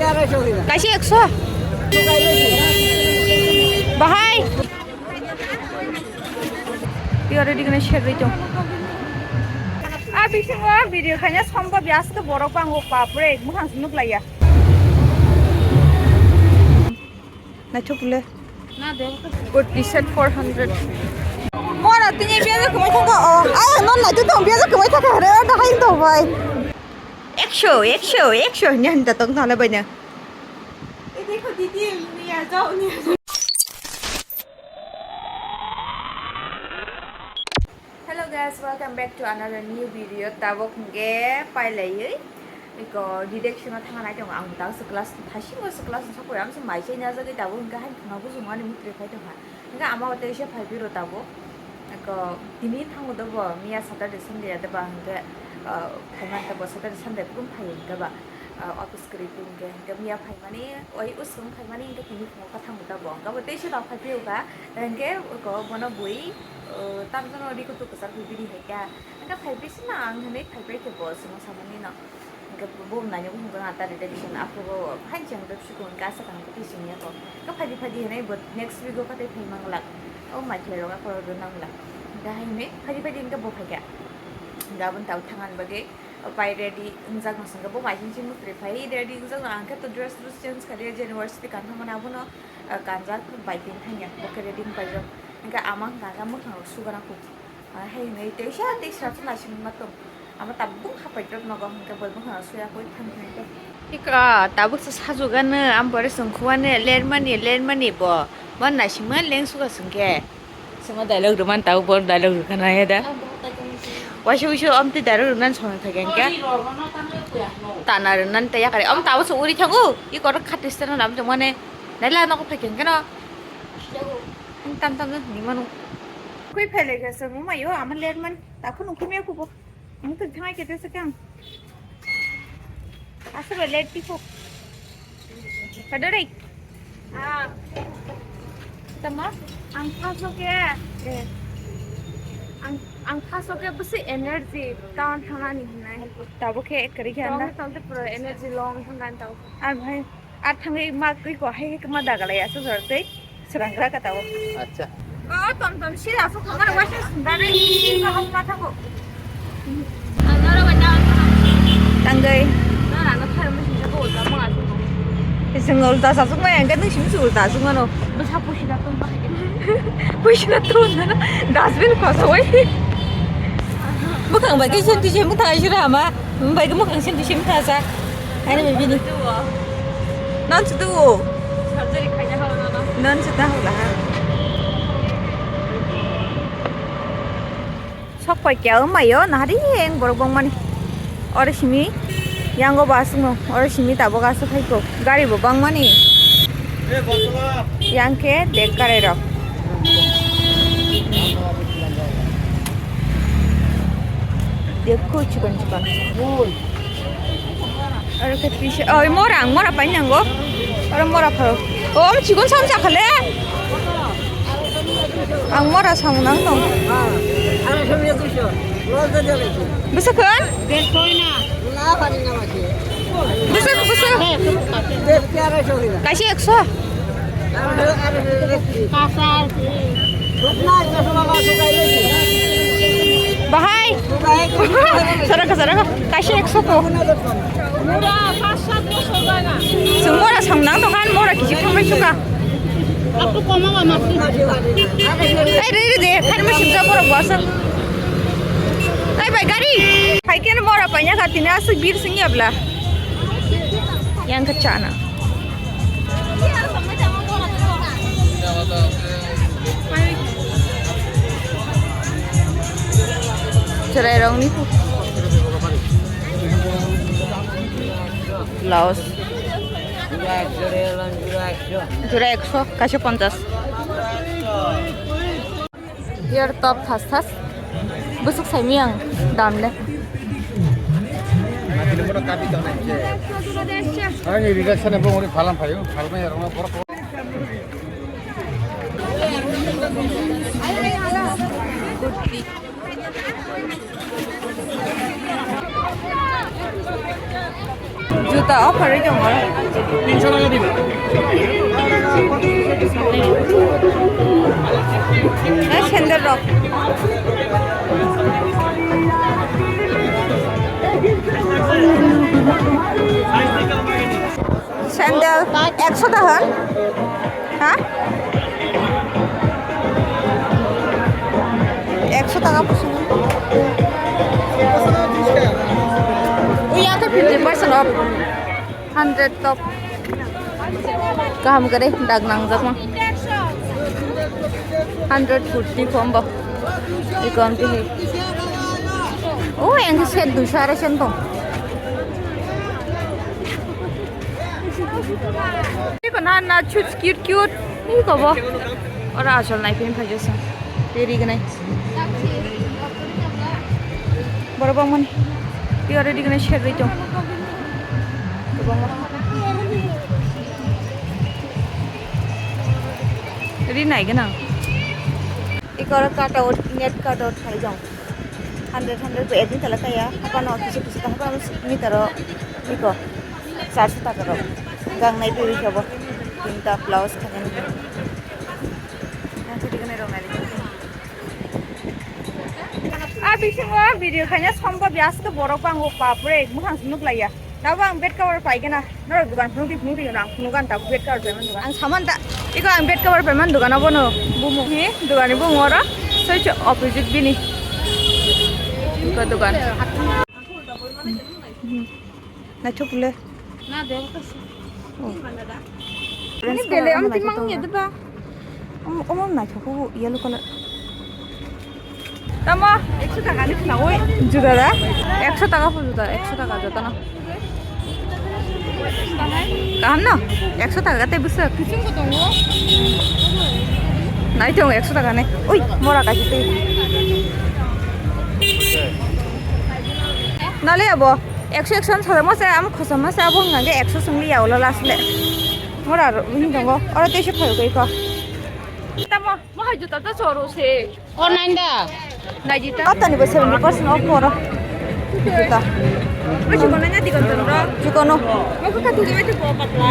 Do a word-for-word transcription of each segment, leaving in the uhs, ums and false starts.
Kaisa ekso. Bahai. Pure ready gana share rito. A bisingo video khaina sombo bias ke borok bango bapre mukhang se nuklaiya. Naithok le. Good t-shirt four hundred. Mora tini biya kwmai thangka o. Ay non naithok tong biya kwmai thangka re da hai to bai. Ekso, ekso, ekso ni handa tong thale bai na. Ye dekho didi, niya jao, niya jao. Hello guys, welcome back to another new video. Tabuk hwnkhe pailaiwi iko didek sima thangna nai tongo. Ang tang se class thaisimo se class ni sokoi ang se mai chai na jagwi tabuk hwnkhe hai thangna bujung ani mukre phai tongkha. Hwnkhe ama hote se phai biro tabuk. Iko tini thango dobo miya Saturday Sunday ya doba hwnkhe, ah, phai man tabo Saturday Sunday phuru phai hwnkhe ba, ah, office kwrwi hwnkhe hwnkhe miya phai mani oi usung phai mani hwnkhe tini phungo kha thango dobo hwnkhe bo tei se rok phai phiyokha. Hingke oko bono bui, o, tamjano rikutu kwchar bui bini hai kha. Hingke phai bai sima ang hinui phai bai khe bo chwngno samani no. Hingke bo nainwi hwnjak a ta ride bising aphuru hai chwng bebsi ko hingke asa kaham khe twi simi ya ko. Hingke phaidi phaidi hinui bo next week o kha tei phai manglak. O mai khlai rok aphuru rw nanglak. Hingke hai hinui phaidi phaidi hingke bo phai kha. Hingke aboni tabuk thang ani bagwi. Pai ready wngjak no swngo bo bai sing sing mukri phai ready wngjak no ang khe to dress dress change kha de January siti kan thangmani abono, ah, kanjak bai tin thangya bo khe ready wng paijak hingke ama hwnka hwnka mwkhang rok sugra kuk hai hwnwi tei sa tei sra chwng naising ma tong ama tabuk hapai drop nogo hingke bo mwkhang rok suya koi thang thang khe. Ika tabuk sa sajugano am bore songkhuane lermani lermani bo bo naisingma leng suga songkhe. Sima dialogue rwmani tabuk bor dialogue rwkha nai da. Waisa waisa om twi dialogue rwmani song thai khe hwnkhe. Tana rwmani tei yakari om tabuk se uri thango. I korok khatis tano lam tongmani. Naila nogo phai khe hwnkhe no. Tam tam no hwnwi mano. Kwi phai lai khe se muma yo ama lermani. Takhuk nungkhe me kubo. Ang tong thangai kete se kang. Asa ba let tipo. Kadari. Ah. Tama? Ang khaso ke. Eh. Ang, ang khaso ke besi energy. Taon thangani hinai. Tabo ke kari ke anda. Tong tong te pro energy long thangan tau. Ar bhai. Ar thangwi ma kwi ko hai ma dagalai asa jor tei. Srang gra ka tao. Acha. O tom tom sira so khamar waisa sundare sira hok ma thago. Anaro wenda. Tanggai. Na na na thar mo sira ko ulta mo asu. Iseng ulta sa sung mai angkat nung simi ulta sung ano. Basa pusi da tom pa. Pusi da tom na. Dustbin ko soi. Bukang bai ke senti simi thai sira ma. Bai ke bukang senti simi thasa. Ani bini. Nan sudu. Surgery khaina hao nono. Nan sudu hao laha. Sok pai kya mayo nahari eng borok bangmani. Oro simi yango bus no. Oro simi tabok asuk hai ko. Gari bo bangmani. Yang ke dek gari rok. Dekho chikon chikon. Aro khe tisa, oi, mora, ang mora paina nango. Oro mora pharo. O, omo chikon sam chakhale. Ang mora sam nang tong. Bwswk khe? Bwswk, bwswk. Kaisa ekso. Bahai. Saraka, saraka. Kaisa ekso ko. Sung mora sang nang dokan mora kisi pamai suka. Aku koma mama. Ai re re de, kan masih bisa borok basa. Ai bai gari. Hai ken mora panya katini asuk bir sing ya bla. Yang kecana. Chwrairokni blouse. Jora ekso, kaisa ponchas. Here top thas thas. Bwswk saimiyang dam le. Ani reaction bo ori phalam phaio, phalmai arong borok. Juta offer oi tongo. Tinsho taka din. Na sandal rok. Sandal ekso taka. Ha? Ekso taka pusi. Ui, ya khe fifty percent off. Hundred top. Kaham kare dag nangjakma. Hundred forty kombo. Ikon tihi. Oh, yang set duiso arai sen tong. Iko na na chut cute cute. Iko bo. Ora asol nai pin phai jasa. Teri gnai. Borok bangmani. Tei oro ri gnai sher ri tong. Kwbangma. Ri nai gwnang. Iko oro cut out, net cut out khai jong. Hundred, hundred bo adin tala kaya. Apano kisa kisa ta hapano meter o iko. Charso taka rok. Gang nai biri khe bo. Tinta blouse khanani. Ang khe diganai rok nai. A bisingo video khaina sombo biaske borok bango bapre mukhang se nuklaiya. Tabo ang bed cover paigana. Norok dugan phunukdi phunukdi ang phunugan tabo bed cover paiman dugan. Ang saman ta iko ang bed cover paiman dugan abono bumu hi dugani bumu oro soicho opposite bini. Iko dugan. Naithok le. Na de. Oh. Ini bele am timang ya deba. Omo naithok yellow color. Tamo ekso taka ni khna oi. Juda da? Ekso taka po juda, ekso taka joto no. Kaham no? Ekso taka te bwswk. Nai tongo ekso taka ni. Ui, mora kaisa tei. Nale abo, ekso ekso no sajamo se, amo khosamo se, abo hwnka khe ekso swng liya ulo last le. Mora ro-, wng tongo. Oro teisa phaio khe ikho. Tamo, mo hai juta ta choro se. Online da. Naijita. Atani bo seventy percent off poro. Juta. Oi, chikon na digon ton ro. Chikono. Mo ko katu jeme tu ko patla.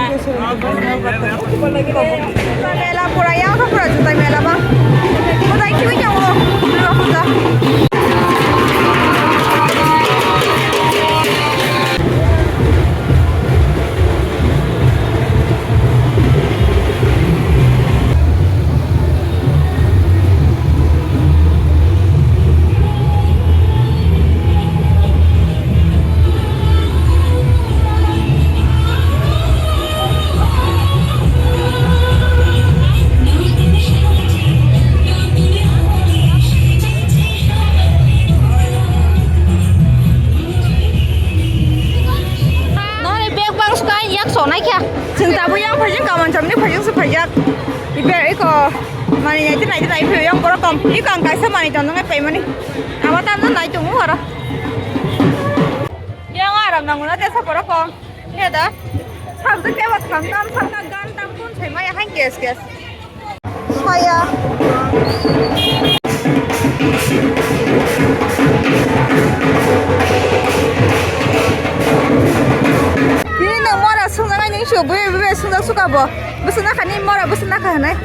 Mela pura ya ko pura juta mela ba. Ko dai kiwi ya wo. Durga puja. Noni bag bang suka yak sonai kya. Chwng tabuk yang phaijak, kaman chamni phaijak se phaijak. Ibe iko mani naiti naiti nai phaio yang borok kom. Iko ang kaisa mani tong nang paimani. Abo tam nai tongo oro. Yang aram nang na desa borok kom. He da. Sabjak kebo thang tam thang na gan tam kun sai maya hang kes kes. Saya. Bini nang mora sungjagai ning su bui bui sungjak suka bo. Bwswk nakha ni mora bwswk nakha hinai.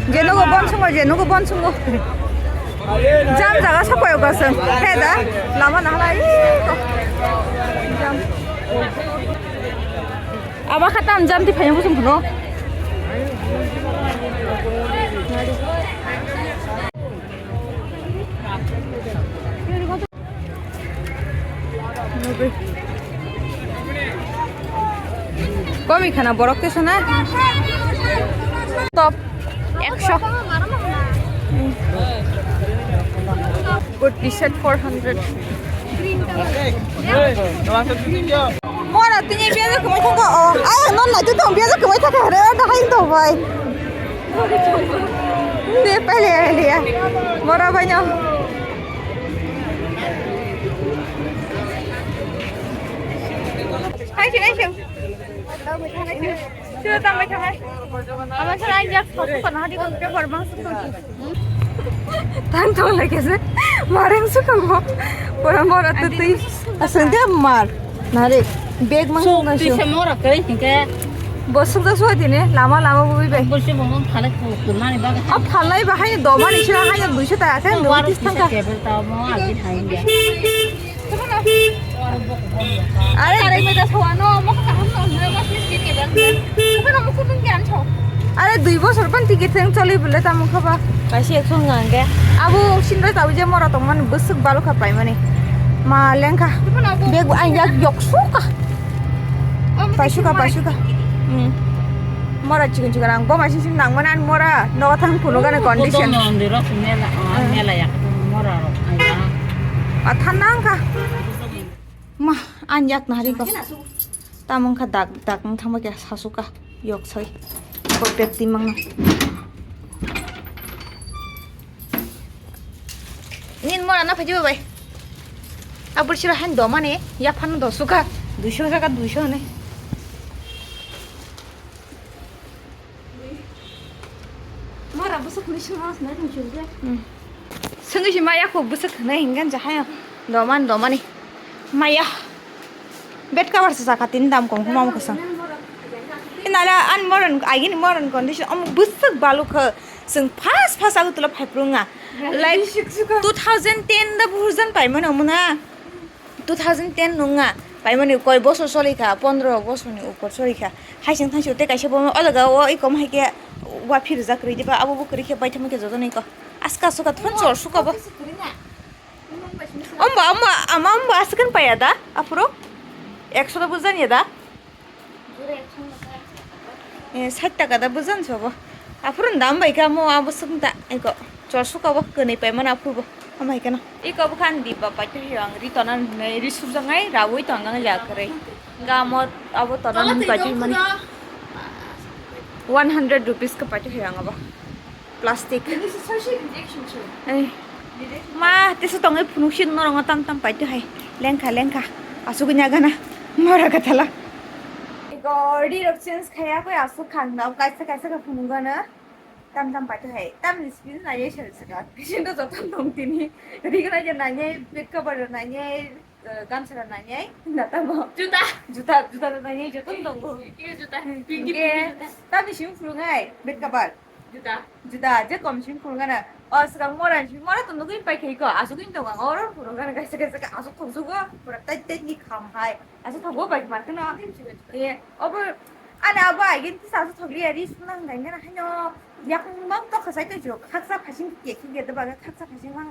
Je nugo bon sungo, je nugo bon sungo. Jam jaga sapai o kasem. He da. Lama nahalai. Jam. Aba kha tam jam ti phaiya bosong phano. Komi khana borok te sana. Top ekso. Good t-shirt four hundred. Mora tini biaja kwmai thangkha o. Ai, non nai tong biaja kwmai thangkha hare da hain to bai. De pele ya. Mora bai no. Hai sing, hai sing. Sila tambai thangai. Ama sila injak sosok kono hadi kono paper bang sosok. Tang tong lagi se. Mareng sosok mo. Pura mora tutui. Asal dia mar. Narik. Bag mang Sok sung twi kasu. Se mora kwrwi hinkhe. Bo sung kasu tini lama lama bo bai. Bo se bo phalai ko kunani bagwi. A phalai ba hai do mani sira hai duiso ta khe no tis thangka. Cable ta mo agi hai ya. Are are me da thwa no mo ka ham no no mas ni ke ke ban. Ko na mo kunun ge an tho. Are dui bosor ban ticket theng choli bole tamo khaba. Kaisi ekson ngang ge. Abo sindra tabu je mora tong mani bwswk balu kha pai mani. Ma lengkha. Bag ai yak yok suka. Paisuka, paisuka. Hmm. Mora chikon chikon ang boma sing sing nang mana mora no thang kuno gana condition. Mela, mela ya, mora ro. Athan nang kha. Ma, an yak nari ko. Tamang kha dak dak nang thang ba kya sasuka. Yok sai. Ko pek timang. Nin mora na phaji bai. Abur sira han do mane ya phan do suka. Duiso saka duiso ne. Mora bwswk ni sima asna ni chunje. Hmm. Sengwi si maya ko bwswk na hingan jahaya. Do man do mani. Maya. Bed cover sa saka tin dam kom kuma mo kasa. Inala an moron agini moron condition omo bwswk balu kha. Chwng first first Agartala phaiprwnga. Like two thousand ten da burjan paimano muna. Two thousand ten nunga. Paimani koi bosor solikha, pondro bosorni upor solikha. Haising thangsio tei kaisa bo o jaga o ikom hai khe wa phirijak kwrwi diba, abo bo kwrwi khe baithang khe joto nai ko. Aska suka thon chor suka bo. Omba, omba, ama omba aswk khe paya da, aphuru? Ekso da bujani da? Eh, sait taka da bujan sobo. Aphuru dam bai kha mo abo sung ta eko. Chor suka bo kwnwi pai mana aphuru bo. Amai kana. Eko bo khan di ba pai to ang ri tona nai ri sup jangai rawi to ang ja kare. Ga mo abo tona nai pai to mani. One hundred rupees ka pai to ang abo. Plastic. Ini si social injection chu. Eh. Ma, tesa tongo phunuk sin norong tam tam pai to hai. Lengkha lengkha. Asugwi nagana. Mora kathala. Ego ri rok change khaya koi asuk khang na kaisa kaisa ka phunuk gana. Tam tam pai to hai. Tam ni skin na ye sel saka. Kisin to joton tong tini. Ri gana je na ye bed cover na ye gamsa na ye. Na tamo. Juta. Juta juta na ye joton tongo. Iya juta. Pinky juta. Tam ni sim phunuk hai bed cover. Juda. Juda, je kom simi phunukgana. O swkang mora simi mora to nugui pai khaiko, asugui tongo ang oro phunukgana kaisa kaisa khe asuk thoksugo, pura tait tait ni kham hai. Asuk thokbo bai mar kheno. E, obo, ani abo agin kisa asuk thokliya ri suna hwnka hwnka haino yakung bang tokha sai tongsigo, khaksa phasing khe khe gede baga khaksa phasing ma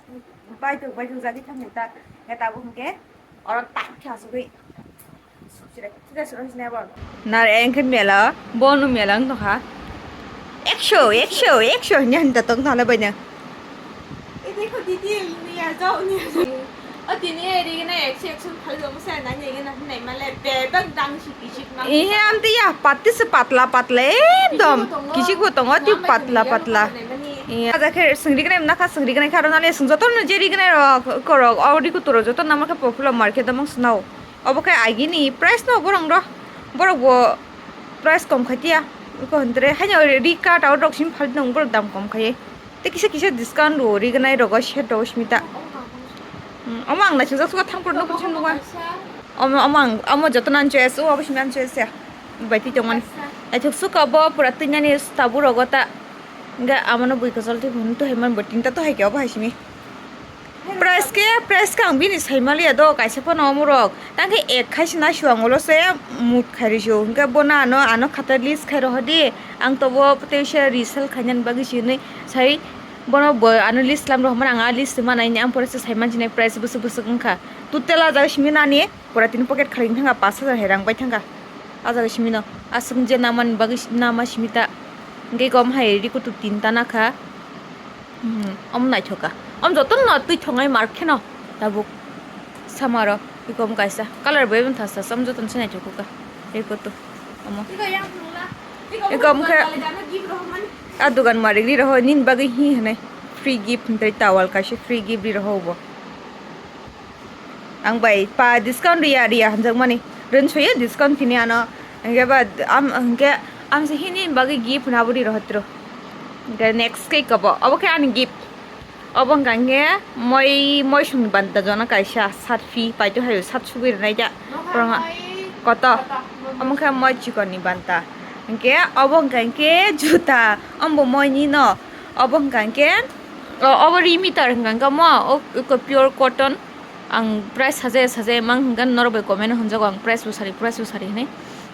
bai tok bai tok jagui thangmung ta, hwnka tabuk hwnke oro tak khe asugui. Nar engkhe mela, bono mela wng tongkha. Ekso, ekso, ekso hwnwi hwnwi tong tongla baino. Ihi, amtwi ya, pati se patla, patla, ekdom. Kisikbo tongo, twi patla, patla. Iya. Aja khe swngri gwnai nakha, swngri gwnai kha, aro nale swng jotono je ri gwnai rok, korok, o ri kuturo joto namo khe popular market o mung swnao. Obo khe agini price no borok ro, borok bo price kom khai tiya. Iko hwntre haino ri card out rok sim phal nang borok dam kom khai. Tei kisa kisa discount rwo ri gwnai rogo set rogo simi ta. Hmm, omo ang naisajak suka thang pura nukho simi nukha. Omo, omo ang, omo joto nan choice, o obo simi nan choice ya. Bai twi tongmani. Naithok suka bo pura twi nani tabuk rogo ta. Hingke amo no bui kosol twi phunuk twi hai man bo tinta to hai khe obo hai simi. Price khe, price khe ang bini sai maliya do, kaisa phano omorok. Tang khe ek khai se naisio ang ulo se mut khai rw sio. Hingke bono ano, ano khatai list khai rohor di. Ang tobo tei se resell khainani bagwi se hinwi sai bono bo ano list khlam rohormani, ang a list se manai, ang pore se sai mansinai price bwswk bwswk wngkha. Total a jaga simi nani pura tini pocket khali wngkha, pash hajar hai rang bai thangkha. A jaga simi no aswk je namani bagwi nama simi ta. Hingke kom hai rikutu tinta nakha. Hmm, omo naithoka. Omo jotono twi thongnai mark kheno tabuk samaro ikom kaisa. Color bai bwtha sa sa, omo jotono se naithoka. Rikutu. Omo. Ikom khe a dugan malik ri roho nini bagwi hi hwnwi free gift hwnwi towel kaisa free gift ri roho bo. Ang bai pa discount riya riya hamjakmani. Rinsoyo discount khini ano. Hingke ba am hingke amse hini bagwi gift hwnwi abo ri rohor tro. Hingke next khe kobo. Obo khe ani gift. Obo hingka hingke moi moi songni banta jona kaisa sat phi paito hayo sat sugui rwnai ja. Borok no. Koto? Omo khe moi chikon ni banta. Hinkhe obo hwnkha hinkhe juta. Ombo moi ni no. Obo hwnkha hinkhe, o-, obo ri meter hwnkha hinkhe mo, o, eko pure cotton. Ang price sajaya sajaya mang hwnkha norok bai comment hwnjago ang price bo sari, price bo sari hinwi.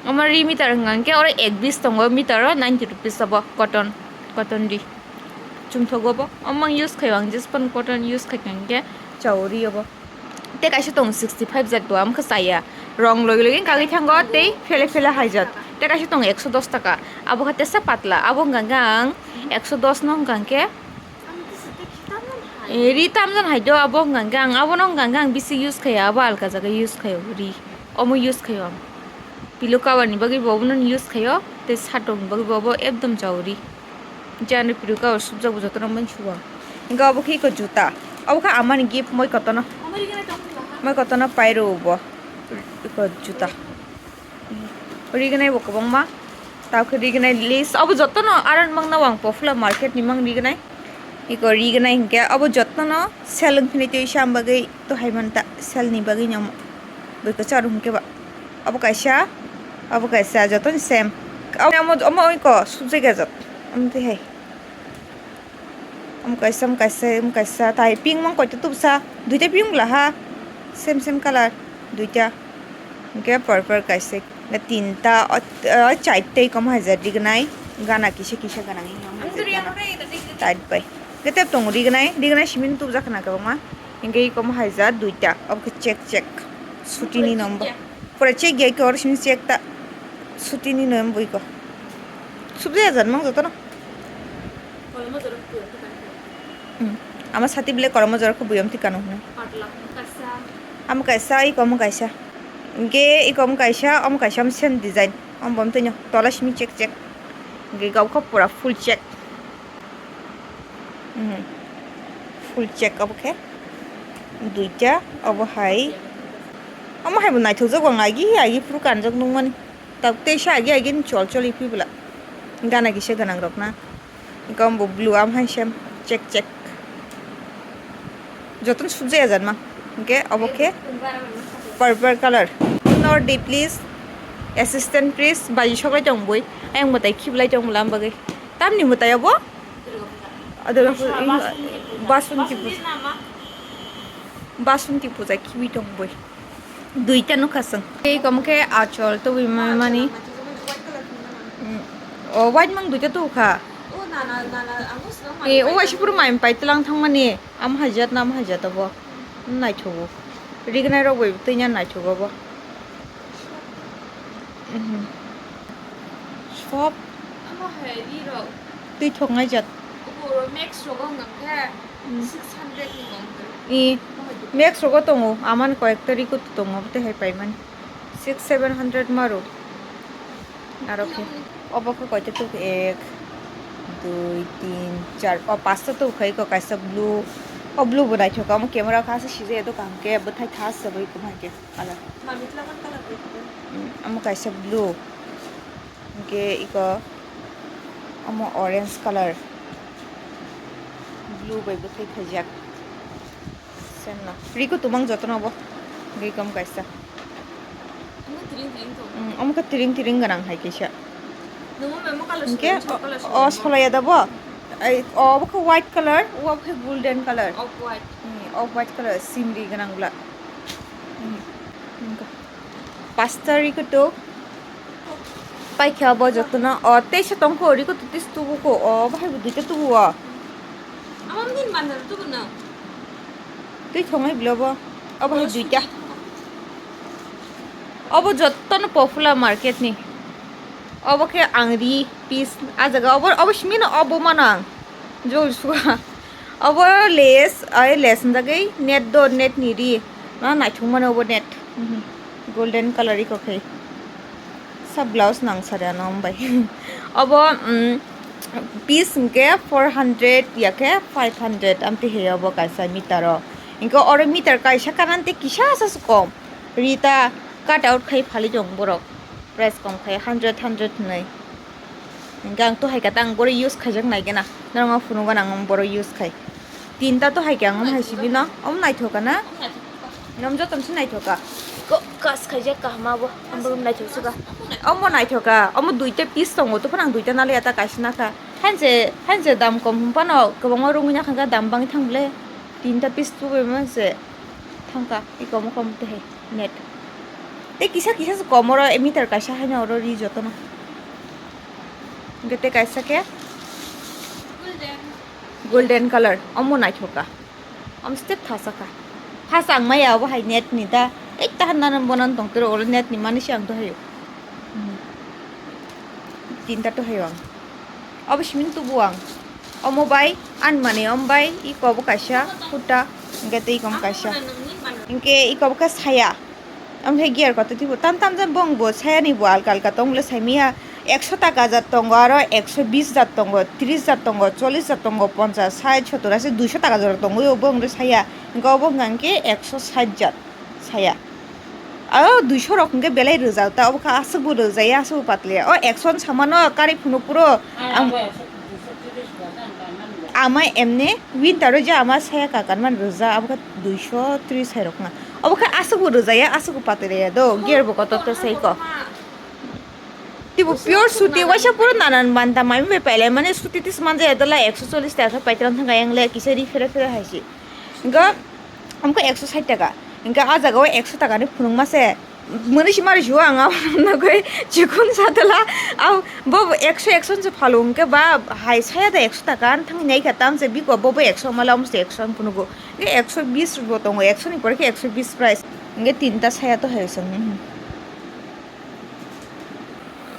Omo ri meter hwnkha hinkhe oro ek bis tongo meter o ninety rupees obo cotton, cotton ri. Chumthogo bo. Omo ang use khaio ang jephanu cotton use khaikha hinkhe chao ri obo. Tei kaisa tongo sixty five jat bo, amokhe chaya. Rong logi logi kagwi thango tei phele phele hai jat. Tei kaisa tongo ekso dos taka. Abo khe tesa patla. Abo hwnkha khe ang ekso dos no hwnkha khe, eh, ri tamjani hai do, abo hwnkha khe ang, abono hwnkha khe ang bisi use khaio, abo alka jaga use khaio ri. Omo use khaio ang. Pillow cover ni bagwi bo obono use khaio, tei satok ni bagwi bo obo ekdom chao ri. Jani pillow cover subjak bo jotono mani sugo. Hinkhe obo khe eko juta. Obo khe amani gift moi kotono. Moi kotono pairo bo. Eko juta. Rignai bo kwbangma. Tao khe rignai lace. Obo jotono aran mangna ang Pofula market ni mang rignai. Eko rignai hinkhe obo jotono sale wngphini twi sam bagwi to hai manta sale ni bagwi no. Bwkha charo hinkhe ba. Obo kaisa, obo kaisa, jotono same. Omo, omo, omo eko subjak ajak. Omo twi hai. Omo kaisa, omo kaisa, omo kaisa. Tai pink mang koito tubsa. Duita pink bwla ha. Same, same color. Duita. Hinkhe purple kaisa. Hinkhe tinta, o, o, chaitei komo hai jat rignai. Gana kisa, kisa gana. Tait bai. Hinkhe tei tongo rignai. Rignai simi tubjak khna kwbangma. Hinkhe iko mohai jat duita, obo khe check check. Suti ni nomba. Pura check ya iko oro simi check ta. Suti ni nomba iko. Subjak ya jat mang jotono. Hmm. Ama sati bile kolomo jora khe buyam tikano hwnwi. Ama kaisa, iko omo kaisa. Hinkhe iko omo kaisa, omo kaisa omo same design. Omo bo twi no tola simi check check. Hinkhe gabukha pura full check. Mhm. Full check obo khe duita obo hai. Omo hai bo naithokjak bo agi agi phuru kanjak nukmani. Tak teisa agi agi ni chol chol iphi bwla. Gana kisa gwnang rok na. Gom bo blue am hai sem check check. Jotono subjaya jat ma. Hinkhe obo khe purple color. Nor di please. Assistant please. Baji soklai tong bui. Ayang mwtai khiblai tong bwla bagwi. Tamni mwtai obo? Durga puja. Durga puja. Basunti puja. Basunti puja khibi tong bui. Duita nukha chwng. Tei kom khe achol tubui mani. Mm, o white mang duita tubukha. E, o waisa phuru mai pai tlang thangmani. Am hajat na am hajat abo. Naithogo. Rignai rok bai twinya naithogo bo. Mhm. Sob. Twi thoknai jat. Max rogo hwnkha khe six hundred ni wng tong. I, Max rogo tongo, amani koyekta riko tongo, tei hai paimani. Six seven hundred maro. Aro khe, obo khe koita tuk, ek, dui, tin, char, o pasta tuk khai ko kaisa blue. O blue bo naithok, omo camera kha se sijaya dokan khe bwthai kha se bai kumai khe color. Mm, omo kaisa blue. Hinkhe iko omo orange color. Blue bai bwthai khaijak. Senna. Riko tumang jotono bo. Riko omo kaisa. Omo tiring tiring tong. Mm, omo khe tiring tiring gwnang hai kaisa. Hinkhe o solaya da bo. Ai, obo khe white color, obo khe golden color. Off white. Mm, off white color, simri gwnang bwla. Mm, hinkhe. Pasta riko tuk. Paikha bo jotono. O, teisa tongkho, riko tuk tis tubuko. O, bahai bo duita tubu o. Ama mungkin bandar tubu na. Twi thongnai bwle obo. Obo hai duita. Obo jotono Pofula market ni. Obo khe ang ri piece. A jaga obo, obo simi no obo mano ang. Jol suga. Obo lace, ai lace hwnjagwi net do, net ni ri. Na naithok mano obo net. Mhm. Golden color iko khai. Sa blouse nang sari ano ambai. Obo, mm, piece hwnkhe four hundred ya khe five hundred amtwi hai obo kaisa meter o. Hinkhe oro meter kaisa kanante kisa sa se kom. Rita cut out khai phali tong borok. Price kom khai hundred, hundred hwnwi. Hinkhe ang to hai kata ang boro use khaijak nai gana. Norok ma phunukgo nang boro use khai. Tinta to hai khe ang omo hai sibino. Omo naithok kana? Nom joto se naithoka. Ko kas khaijak kahma bo. Ambo naithok suka. Omo naithoka. Omo duita piece tongo. To phang duita nalya ta kaisa nakha. Hanse, hanse dam kom hum pano. Kwbangma rungwi nakha dam bang thang ble. Tinta piece tu be manse. Thangka. I komo kom te he. Net. Te kisa kisa se komoro emitter kaisa haino oro ri jotono. Gete kaisa ke. Golden color. Omo naithoka. Om step thasa kha. Thasa ang maya obo hai net ni da. Ei tahan nanan bonan tong tero olo net ni mani si ang to hayo. Hmm. Tinta to hayo ang. Obo simin tubu ang. Omo bai an mani om bai iko obo kaisa kuta. Hingke tei ikom kaisa. Hingke iko obo kha saya. Omo khe gear koto tibu tam tam jani bong bo saya ni bo alka alka tong bole sai maya. Ekso taka jat tongo, aro ekso bis jat tongo, tris jat tongo, cholis jat tongo, ponchas, sait, sottor, ase duiso taka jora tongo, obo wngkhe saya. Hingke obo hwnka hwnkhe ekso sait jat saya. Aro duiso rok hwnkhe belai rwjak ta, obo khe aswk bo rwjaya, aswk bo patliya. O ekso ni samano kari phunuk phuru ang ama emne winter o je ama saya kakan man rwjak, abo khe duiso tris hai rok wngkha. Obo khe aswk bo rwjaya, aswk bo patliya do, gear bo kotor ta sai ko. Tibo pure suti waisa puro nanan banta mai bai pailai mani suti tis manja ya dola ekso chollis taka paitran thang yang le kisa ri fere fere hai si. Ga amko ekso sait taka. Inka a jaga o ekso taka ni phunuk ma se. Mani si mari juwa ang abo nogoi chikun satala. Au bo ekso ekso se phalo inke ba hai saya da ekso taka an thang nai kha tam se biko bo bo ekso mala um se ekso phunugo. Inke ekso bis bo tongo ekso ni pore khe ekso bis price. Inke tinta saya to hai song.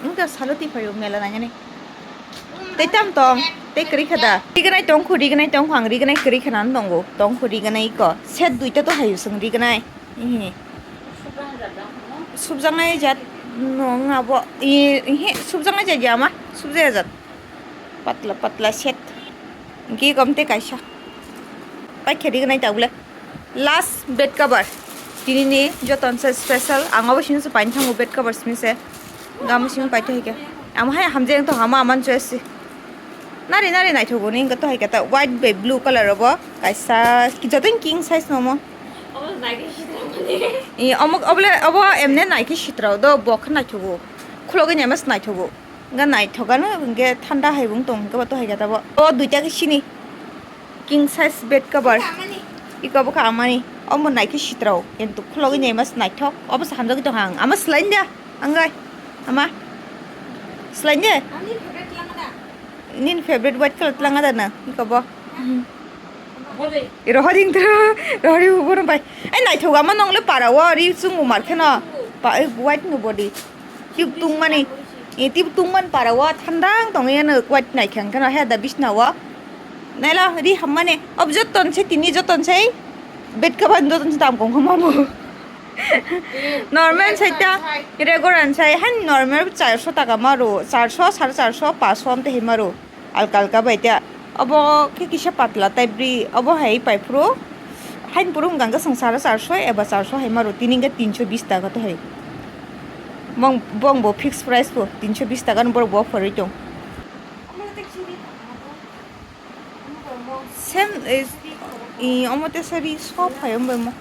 Wngkha salo twi phaio mela nainani. Tei tam tong, tei kwrwi kha da. Rignai tong kho, rignai tong kho, ang rignai kwrwi khana tongo. Tong kho rignai ko. Set duita to hayo chwng rignai. Ihi. Subjaknai jat no wng abo. Ihi, subjaknai jat ya ma? Subjaya jat. Patla, patla set. Gikom tei kaisa. Paikha rignai ta bwle. Last bed cover. Tini ni joton se special. Ang abo sini se paini thango bed cover sini se. Gam sini paitha hike. Amo hai hamjeng to hama aman choice. Nari nari naithogo ni to hai kata white bai blue color obo. Kaisa joton king size nomo. I omo obo le obo emne naikhe sitrao do bok naithogo. Khulogwi naima se naithogo. Ga naithok ano hingke thanda hai bo wng tong hingke bo to hai kata bo. O duita khe sini. King size bed cover. Iko bo kha amani. Omo naikhe sitrao. Kintu khulogwi naima se naithok. Obo se hamjagwi tong ang. Ama swlaini da. Anggai. Ama. Swlaini de. Nini favorite white color twlanga da na. Iko bo. Rohori wngtro. Rohori bo bono bai. Ai naithok ama nongle para o ri chungo mar kheno. Pa white no body. Tip tungmani, eh, tip tungmani para o thandang tongwi ano kwat nai khang kheno he da bisna o. Naila ri hammani, ob joton se tini joton se, bed cover joton se dam kong khama bo. Normal se ta, regular se, han normal charso taka maro, charso, sare charso, paso amte he maro. Alka alka bai ta. Obo khe kisa patla type ri, obo hai pai phuru. Hain phuru wngkha khe chwng sare charso eba charso hai maro, tini wngkha tinso bis taka to hai. Bong, bong bo fixed price bo tinso bis taka no borok bo offer ri tong. Same is, i, omo te sari sob hai omo.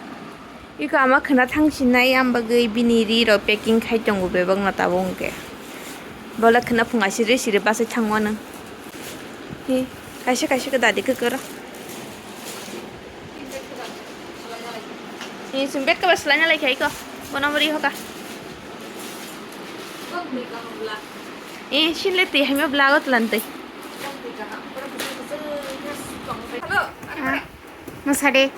Iko ama khwna thang sinai, ang bagwi bini ri rok packing khai tongo bebak no tabuk hwnkhe. Bola khwna phunga siri siri bachai thangmano. Hi, kaisa kaisa khe dadi kwkoro. Hi, chwng bed cover swlaina lai kha iko. Bono ri hoka. Hi, sinle twi haima blago tlan twi. Hello. Masade.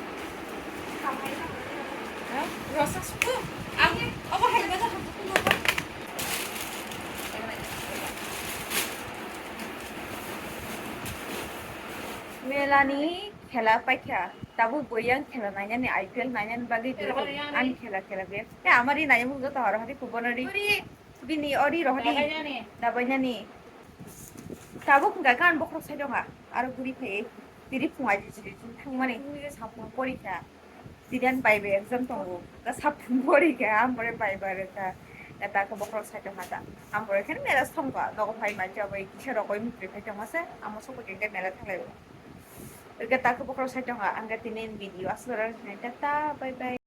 Melani khela paikha, tabuk bo yang khela nainani, I P L nainani bagwi ani khela khela be. Te amari naimung joto horo hari kubono ri. Bini ori rohadi. Dabainani. Dabainani. Tabuk hwnkha gan bokhorok sai dongha. Aro guri phai. Tiri phunga jijiri jil thangmani. Sapung porikha. Tiri ani bai bai exam tongo. Ga sapung porikha. Ampore bai bai rwkha. Ga ta khe bokhorok sai tongkha ta. Ampore khe mela songkha. Nogo phai mancha bai kisa rokoi mukri phai tongma se. Amo sokoi khe mela thanglai. Ga ta khe bokhorok sai tongkha. Ang ga tini video aswk rw tata bye bye.